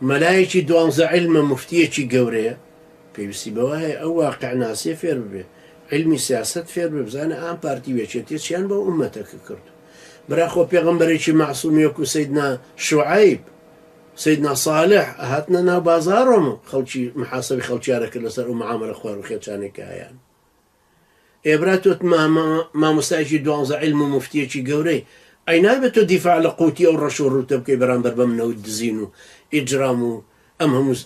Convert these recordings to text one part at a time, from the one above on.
مەلایەکی دوانزە عیلمە موفتیەکی گەورەیە پێویستی بەوە هەیە ئەو واقع ناسیە فێر ببێ عیلمی سیاسەت فێر بێ بزانێ ئام پارتی و یەکێتیە چیان بەو ئومەتەکە کرد برا خۆ پێغەمبەرێکی مەعسومی وەکو سەیدنا شوعەیب سەیدنا صالح ئەهاتنە ناو بازاڕۆم و خەڵکی محاسەبی خەڵکیانە کرد لەسەر ئەو معامەلە خوار و خێچانەی کە هەیان. ئێ برا تۆ مامۆستایەکی دوانزە عیلم و موفتیەکی گەورەی ئەی نابێت تۆ دیفاع لە قوتی ئەو ڕەش و ڕووتە بکەی بەرامبەر بەم نەوت دزین و ئیجرام و ئەم هەموو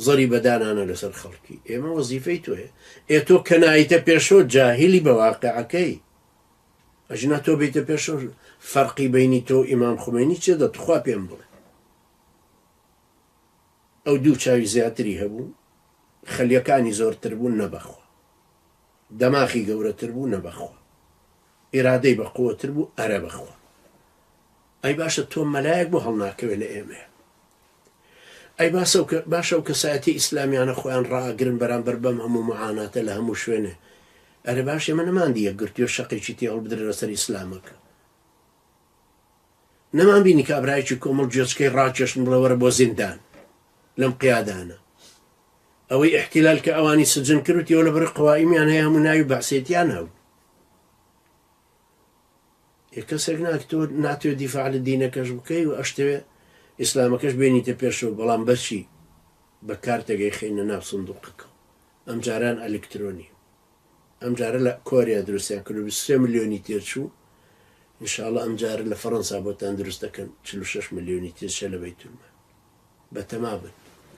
زەریبە دانانە لەسەر خەڵکی ئێمە وەزیفەی تۆیە ئێ تۆ کە نایتە پێشەوە جاهیلی بە واقعەکەی ئەژنا تۆ بیتە پێشەوە فەرقی بینی تۆ ئیمام خومەینی چێ دە تخوا پێم بڵێ ئەو دوو چاوی زیاتری هەبوو خەلیەکانی زۆرتر بوون نە بەخوا دەماخی گەورەتر بوو نە بەخوا ئیرادەی بە قوەتر بوو ئەرە بەخوا ئەی باشە تۆ مەلایەک بۆ هەڵناکەوێ لە ئێمەیە ئەی باسە باشە و کەسایەتی ئیسلامیانە خۆیان ڕائەگرن بەرامبەر بەم هەموو معاناتە لە هەموو شوێنێ ئەرێ باش ئێمە نەماندی یەکگرتووە شەقێکی تێ هەڵبدرێ لەسەر ئیسلامەکە نەمان بینی کابرایەکی کۆمەڵ گوێچکەی ڕاکێشن بڵێ وەرە بۆ زیندان لەم قیادانە ئەوەی ئیحتیلال کە ئەوانی سجن کرد وتی ئەوە لەبەر قوائیمیان هەیە هەموو ناوی بەعسێتیان هەبوو ئێ کەسێک ناک تۆ ناتوێ دیفاع لە دینەکەش بکەی و ئەشتەوێ ئیسلامەکەش بێنیتە پێشەوە بەڵام بەچی بە کارتەگەی خەینە ناو سندوقەکە ئەم جاران ئەلکترۆنی ئەم جارە لە کۆریا دروستیان کرد و 23 ملیۆنی تێچوو ان شاء اللە ئەم جارە لە فەرەنسا بۆتان دروست دەکەن 46 ملیۆنی تێچە لە بەیتولمال بەتەما بن.